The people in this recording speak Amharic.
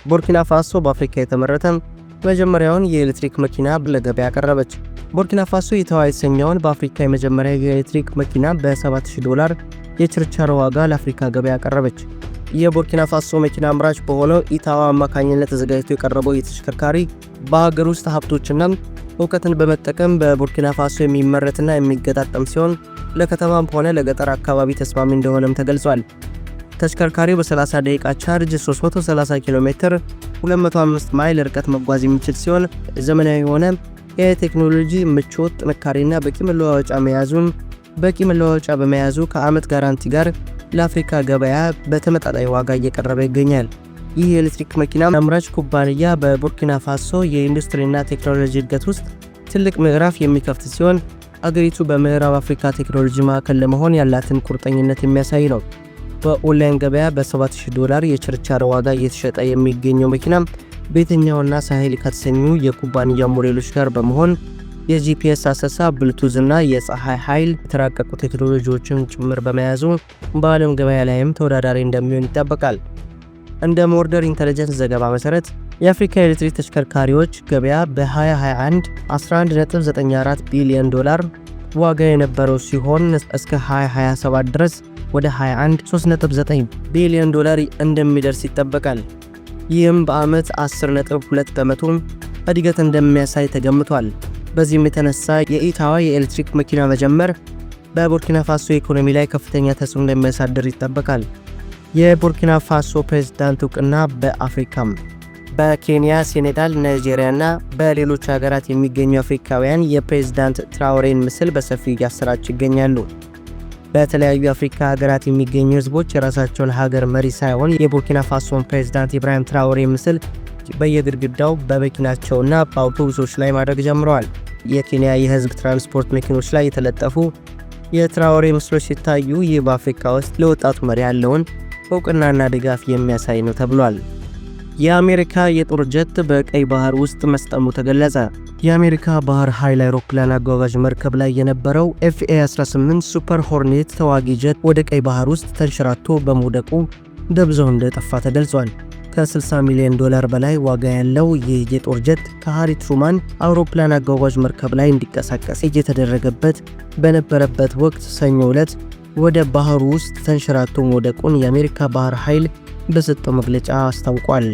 ቡርኪና ፋሶ በአፍሪካ የተመረተ መጀመሪያውን የኤሌክትሪክ መኪና ለገበያ አቀረበች። ቡርኪና ፋሶ ኢታዋ የተሰኘውን በአፍሪካ የመጀመሪያ የኤሌክትሪክ መኪና በ7000 ዶላር የችርቻሮ ዋጋ ለአፍሪካ ገበያ አቀረበች። የቡርኪና ፋሶ መኪና አምራች በሆነው ኢታዋ አማካኝነት ተዘጋጅቶ የቀረበው የተሽከርካሪ በሀገር ውስጥ ሀብቶችና እውቀትን በመጠቀም በቡርኪና ፋሶ የሚመረትና የሚገጣጠም ሲሆን፣ ለከተማም ሆነ ለገጠር አካባቢ ተስማሚ እንደሆነም ተገልጿል። ተሽከርካሪው በ30 ደቂቃ ቻርጅ 330 ኪሎ ሜትር፣ 205 ማይል ርቀት መጓዝ የሚችል ሲሆን፣ ዘመናዊ የሆነ የቴክኖሎጂ ምቾት፣ ጥንካሬና በቂ መለዋወጫ በመያዙ ከዓመት ጋራንቲ ጋር ለአፍሪካ ገበያ በተመጣጣኝ ዋጋ እየቀረበ ይገኛል። ይህ የኤሌክትሪክ መኪና አምራች ኩባንያ በቡርኪና ፋሶ የኢንዱስትሪና ቴክኖሎጂ እድገት ውስጥ ትልቅ ምዕራፍ የሚከፍት ሲሆን፣ አገሪቱ በምዕራብ አፍሪካ ቴክኖሎጂ ማዕከል ለመሆን ያላትን ቁርጠኝነት የሚያሳይ ነው። በኦንላይን ገበያ በ7000 ዶላር የችርቻሮ ዋጋ እየተሸጠ የሚገኘው መኪና በየትኛውና ሳሄል ከተሰኙ የኩባንያ ሞዴሎች ጋር በመሆን የ GPS አሰሳ፣ ብሉቱዝ እና የፀሐይ ኃይል የተራቀቁ ቴክኖሎጂዎችን ጭምር በመያዙ በዓለም ገበያ ላይም ተወዳዳሪ እንደሚሆን ይጠበቃል። እንደ Mordor Intelligence ዘገባ መሰረት የአፍሪካ የኤሌክትሪክ ተሽከርካሪዎች ገበያ በ2021 11.94 ቢሊዮን ዶላር ዋጋ የነበረው ሲሆን፣ እስከ 2027 ድረስ ወደ 21 3.9 ቢሊዮን ዶላር እንደሚደርስ ይጠበቃል። ይህም በዓመት 10.2% እድገት እንደሚያሳይ ተገምቷል። በዚህም የተነሳ የኢታዋ የኤሌክትሪክ መኪና መጀመር በቡርኪና ፋሶ ኢኮኖሚ ላይ ከፍተኛ ተጽዕኖ እንደሚያሳድር ይጠበቃል። የቡርኪና ፋሶ ፕሬዝዳንት እውቅና በአፍሪካም በኬንያ፣ ሴኔጋል፣ ናይጄሪያ እና በሌሎች ሀገራት የሚገኙ አፍሪካውያን የፕሬዝዳንት ትራኦሬን ምስል በሰፊው እያሰራጩ ይገኛሉ። በተለያዩ የአፍሪካ ሀገራት የሚገኙ ህዝቦች የራሳቸውን ሀገር መሪ ሳይሆን የቡርኪና ፋሶን ፕሬዝዳንት ኢብራሂም ትራኦሬ ምስል በየግድግዳው፣ በመኪናቸውና በአውቶቡሶች ላይ ማድረግ ጀምረዋል። የኬንያ የህዝብ ትራንስፖርት መኪኖች ላይ የተለጠፉ የትራኦሬ ምስሎች ሲታዩ፣ ይህ በአፍሪካ ውስጥ ለወጣቱ መሪ ያለውን እውቅናና ድጋፍ የሚያሳይ ነው ተብሏል። የአሜሪካ የጦር ጀት በቀይ ባህር ውስጥ መስጠሙ ተገለጸ። የአሜሪካ ባህር ኃይል አውሮፕላን አጓጓዥ መርከብ ላይ የነበረው FA 18 Super Hornet ተዋጊ ጀት ወደ ቀይ ባህር ውስጥ ተንሸራቶ በመውደቁ ደብዛው እንደጠፋ ተገልጿል። ከ60 ሚሊዮን ዶላር በላይ ዋጋ ያለው ይህ የጦር ጀት ከሃሪ ትሩማን አውሮፕላን አጓጓዥ መርከብ ላይ እንዲንቀሳቀስ እየተደረገበት በነበረበት ወቅት ሰኞ ዕለት ወደ ባህሩ ውስጥ ተንሸራቶ መውደቁን የአሜሪካ ባህር ኃይል በሰጠው መግለጫ አስታውቋል።